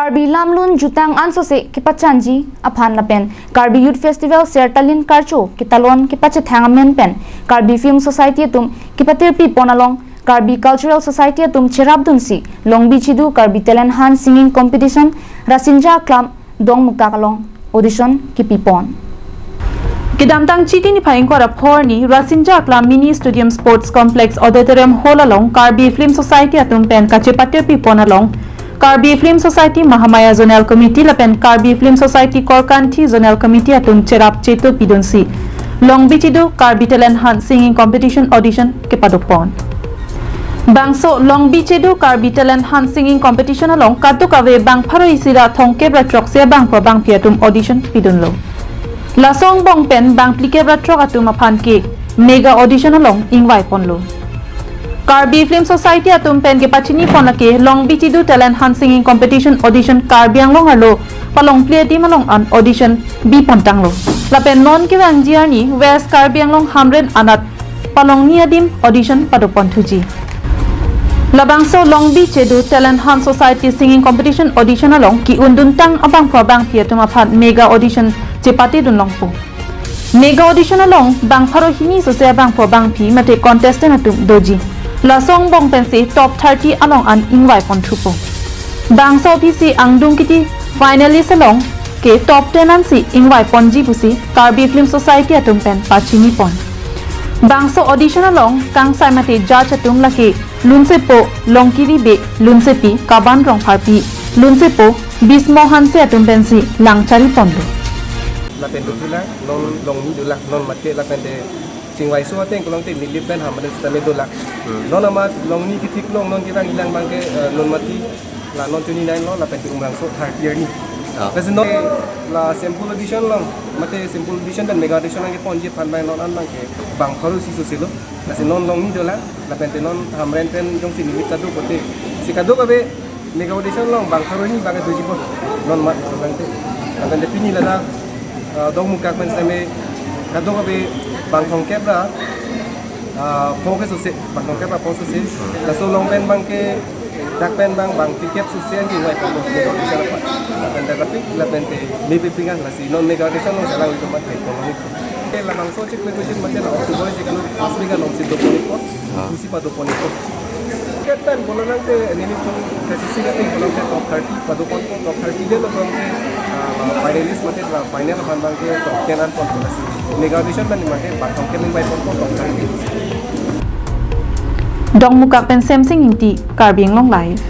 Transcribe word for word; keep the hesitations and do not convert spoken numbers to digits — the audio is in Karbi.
Karbi lamlun jutang ansose kepachanji aphan lapen Karbi Youth Festival Sertalin Karcho ketalon kepachethang amen pen Karbi Film Society atum kepatirpi pon along Karbi Cultural Society atum cherapdunsi Longbi Chedu Karbi Talent Hunt Singing Competition Rasinja Aklam Dongmukak along audition kepipon. Kedamtang Chiti niphai ingkoi ra pho arni Rasinja Aklam Mini Stadium Sports Complex Auditorium Hall along Karbi Film Society atum pen kachepatirpi pon along Karbi Film Society Mahamaya Zonal Committee lapen Karbi Film Society Korkanthi Zonal Committee atum cherap chetu pidunsi Longbi Chedu Karbi Talent Hunt Singing Competition audition kepadopon. Bangso Longbi Chedu Karbi Talent Hunt Singing Competition along kadokave bang pharo isi ra thomkep ra throksi abangphu abangphi atum audition pidunlo. Laso angbong pen bang phlikep ra throk atum aphan ke mega audition along ingvai ponlo. Karbi Film Society atum pen kepachini pon lake Longbi Chedu Talent Hunt Singing Competition audition Karbi Anglong arlo palong phli adim along an audition bi pontanglo. Lapen non kevangji arni West Karbi Anglong Hamren anat palongni adim audition padoponthuji. Labangso Longbi Chedu Talent Hunt Society Singing Competition audition along ke-unduntang abangphu abangphi atum aphan mega audition chepatedun longpo. Mega audition along bang pharo hini sose abangphu abangphi mate contestant atum doji. Laso angbong pensi top thirty along an ingvai ponthupo. Bangso aphi angdung kiti finalist along ke top ten ansi ingvai ponji pusi Karbi Film Society atum pen pachini pon. Bangso audition along kangsai mate judge atum lake Lunsepo Longkiri Bey, Lunsepi Kaban Rongpharpi, Lunsepo Bismo Hanse atum pensi langchari ponlo. Lapen dothulang, non Longni dolang, non mate lapen te chingvaiso ateng kelong te Nilip pen Hamren sitame dolang. Hmm. Non amat Longni kethik along non kevangji lang abangke, eh, Nonmati, la non twenty-nine lo, lapen te Umrangso thirty arni. Ah. Lasi non la sample audition along, mate sample audition pen mega audition along keponji aphan abang non an abangke bang pharo isi sose lo. Lasi non Longni dolang, lapen te non Hamren pen jongsi Nilip kado pote. Si kadokave mega audition along bang pharo hini abangke doji pon. Non amat dolang te. Lapen te pini ladak, eh, Dongmukak pen sitame kadokave bang thomkep ra, ah, pho ke sose, bang thomkep ra pho sose. Laso along pen abangke dak pen abang bang phlikep sose an ke ingvai ponlo mega audition aphan. Lapen te rapik, lapen te mepik pingan lasi non mega audition along selang itu mat ke ponlo. Ke labangso chikme kuchit mate la October chiklo last week alongsi dopon ikpo. Ah. Pusi padopon ikpo. Ketan bola nang te nini pun kasisi nang te bola te top thirty padoponpo, top thirty de lo bola te, ah, finalist mate la final aphan abangke top ten an ponpo lasi. Mega audition mane mate bang thomkep ingvai ponpo top thirty. Dongmukak pen Semsing Ingti, Karbi Anglong Live.